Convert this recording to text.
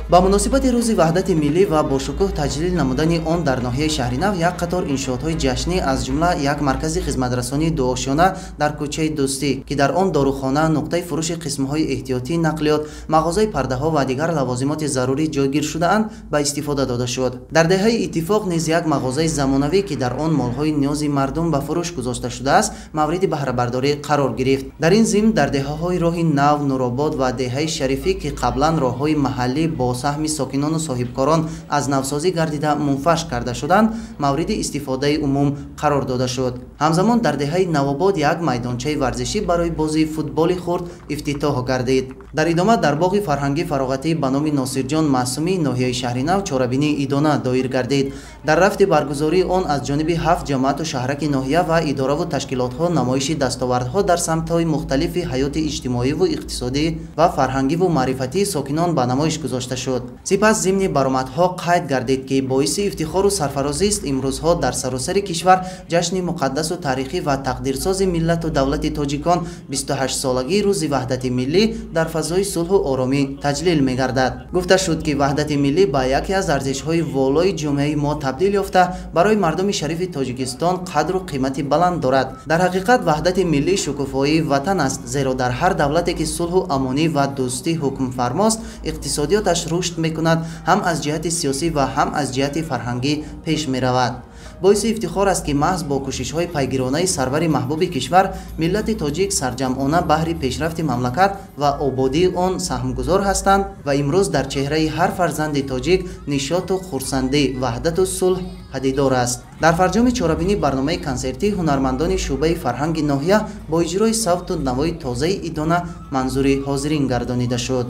Ба муносибати рӯзи Ваҳдати миллӣ ва бо шукӯҳ таҷлил намудани он дар ноҳияи Шаҳринав як қатор иншоотҳои ҷашнӣ, аз ҷумла як маркази хизматрасонии дуошёна дар кӯчаи Дӯстӣ, ки дар он дорухона, нуқтаи фурӯши қисмҳои эҳтиётии нақлиёт, мағозаи пардаҳо ва дигар лавозимоти зарурӣ ҷойгир шудаанд, ба истифода дода шуд. Дар деҳаи Иттифоқ низ як мағозаи замонавӣ, ки дар он молҳои ниёзи мардум ба фурӯш гузошта шудааст, мавриди баҳрабардорӣ қарор гирифт. Дар ин зимн дар деҳаҳои роҳи Нав, Нуробод ва деҳаи Шарифӣ, ки қаблан роҳҳои маҳаллӣ бо саҳми сокинону соҳибкорон аз навсозӣ гардида мунфаш карда шуданд, мавриди истифодаи умум қарор дода шуд. Ҳамзамон дар деҳаи Навобод як майдончаи варзишӣ барои бозии футболи хурд ифтитоҳ гардид. Дар идома дар боғи фарҳангӣ фароғатӣ ба номи Носирҷон Маъсумии ноҳияи Шаҳринав чорабинии идона доир гардид. Дар рафти баргузории он аз ҷониби 7 ҷамоату шаҳраки ноҳия ва идораву ташкилотҳо намоиши дастовардҳо дар самтҳои мухталифи ҳаёти иҷтимоиву иқтисодӣ ва фарҳангиву маърифатии сокинон ба намоиш гузошта шуд. Сипас зимни баромадҳо қайд гардид, ки боиси ифтихору сарфарозист имрӯзҳо дар саросари кишвар ҷашни муқаддасу таърихӣ ва тақдирсози миллату давлати тоҷикон 28-солагии рӯзи Ваҳдати миллӣ дар фазои сулҳу оромӣ таҷлил мегардад. Гуфта шуд, ки ваҳдати миллӣ ба яке аз арзишҳои волои ҷомеаи мо табдил ёфта, барои мардуми шарифи Тоҷикистон қадру қимати баланд дорад. Дар ҳақиқат ваҳдати миллӣ шукуфоии ватан аст, зеро дар ҳар давлате ки сулҳу амонӣ ва дӯстӣ ҳукмфармост, иқтисодиёташ рушд мекунад, ҳам аз ҷиҳати сиёсӣ ва ҳам аз ҷиҳати фарҳангӣ пеш меравад. Боиси ифтихор аст, ки маҳз бо кӯшишҳои пайгиронаи сарвари маҳбуби кишвар миллати тоҷик сарҷамъона баҳри пешрафти мамлакат ва ободии он саҳмгузор ҳастанд ва имрӯз дар чеҳраи ҳар фарзанди тоҷик нишоту хурсандӣ, ваҳдату сулҳ падидор аст. Дар фарҷоми чорабинӣ барномаи консертии ҳунармандони шӯъбаи фарҳанги ноҳия бо иҷрои савту навои тозаи идона манзури ҳозирин гардонида шуд.